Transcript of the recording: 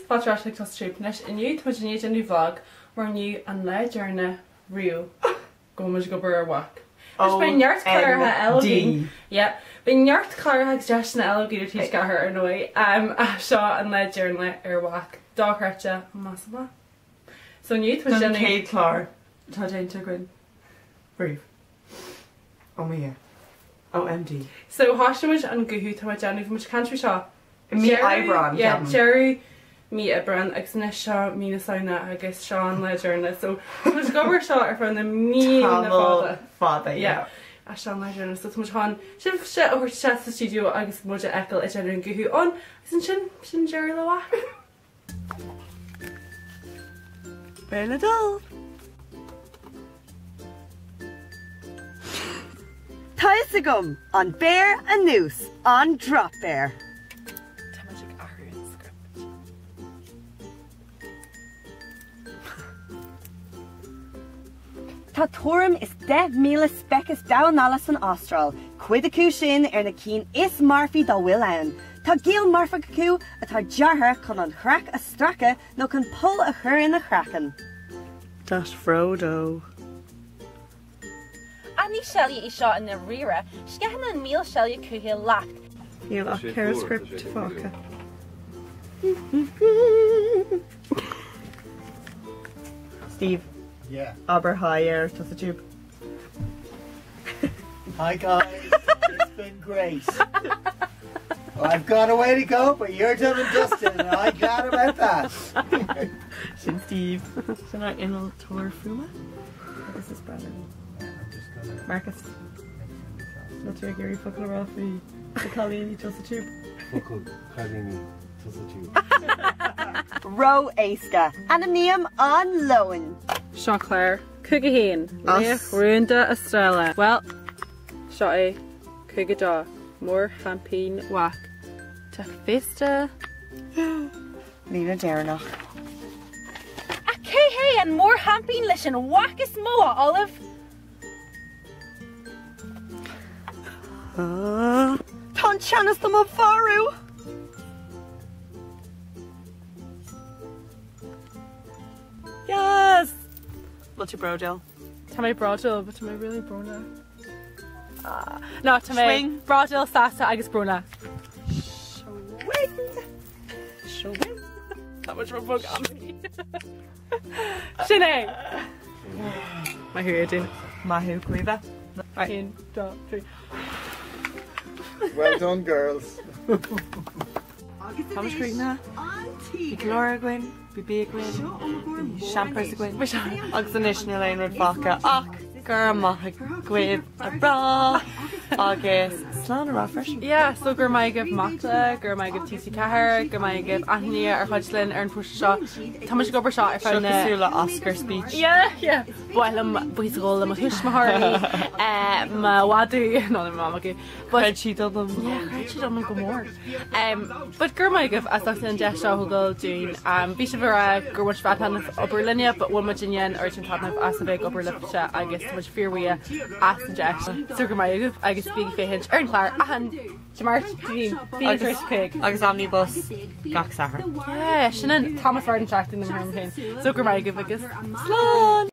Fáilte ar ais chuig TosTube. Anois inniu tá muid i ndiaidh déanamh vlog mar inniu an lá deireanach riamh go bhfuil muid ag obair ar WAC. Anois beidh neart cláracha eile againn. Yeah. Beidh neart cláracha agus deiseanna eile againn ar TG4 ar ndóigh. Ach seo an lá deireanach ar WAC. Dochreidte más amach. So inniu tá muid ag Don déanamh. chéad chlár atá déanta againn riamh. Oh my yeah. OMD. So thoisigh muid an guthú tá muid déanamh, bhí muid ag caint faoi seo I mí Aibreán, yeah, ceapaim. deireadh mí Aibreán agus anois seo mí na Samhna agus seo an lá deireanach. So tá muid ag obair seo ar feadh na míonna Tamall fada. fada, yeah. Yeah. Ach seo an lá deireanach. So tá muid chun sibhse a thabhairt isteach sa stiúideo agus muid a fheiceáil ag déanamh an guthú ann agus ansin sin deireadh le WAC. Réidh le dul! Tá fhios agam! An béar anuas! An drop bear! Tá muid ag athrú an script. Tá tuairim is 10,000 speiceas damhán alla san Astráil, cuid acu sin ar na cinn is marfaí dá bhfuil ann. Tá giall marfach acu atá deartha chun an chraic a stracadh nó chun poll a chur ina chraiceann. That's Frodo. Ach ní seile í seo i ndáiríre, sceitheann an míol seile chuici leacht. Níl ach 4 script fágtha. Steve. Yeah. Abair hi ar TusaTube. Hi guys, it's been great. I've got a way to go, but you're done and dusted and I'm glad about that. Sin Steve. Sin ár innealtóir fuaime. Agus is breá linn. Marcus. Níl tú ag iarraidh focal a rá faoi na cailíní TusaTube? Focal cailíní TusaTube. Ró-éasca. Ainmním an leon. Seo clár 51, Laoch Rúnda Astráile. Bhuel, seo é 52, Mórsheaimpín WAC. Tá féasta. Líne deireanach. Ach cé hé an mórsheaimpín leis an WAC is mó, a Ollaimh? Tá an teannas do mo mharú! Yes! Bhfuil tú bródúil? Tá mé bródúil, but tá mé really brónach. Ah, no, tá mé Swing. bródúil, sásta agus brónach. Swing! Swing! Tá muid ró-bhog am. Sin é! Maith thú, Aedín. Maith thú, Caoimhe. 1, 2, 3. Well done girls. Tá muid críochnaithe. Bhí clár againn, bhí bia againn, bhí seampers againn, agus anois níl aon rud fágtha ach go raibh maith agaibh a rá agus slán a rá freisin. Yeah, so go raibh maith agaibh Macalla, go raibh maith agaibh TG4, go raibh maith agaibh achan duine a chuidigh linn ar an phróiseas seo. Tá muid ag obair seo ar feadh na. Seo cosúil le Oscar speech. Yeah, yeah. Ba mhaith liom buíochas a ghabháil le mo thuismitheoirí, mo mhadadh, nó mo mhagadh. But Chreid siad ionam. Yeah, chreid siad ionam go mór. But go raibh maith agaibh as ucht an deis seo a thógáil dúinn. Bhí sibh ag rá gur bhain sibh an-taitneamh as obair linne but bhain muidinne an oiread sin taitneamh as a bheith ag obair libhse agus tá muid fíorbhuíoch as an deis. So go raibh maith agaibh agus bígí ag féachaint ar an chlár achan Dé Máirt, Déardaoin, fiche tar éis a 5. Agus Omnibus gach Satharn. Yeah, sin an t-am is fearr den tseachtain i mo thuairim féin. So go raibh maith agaibh agus Slán!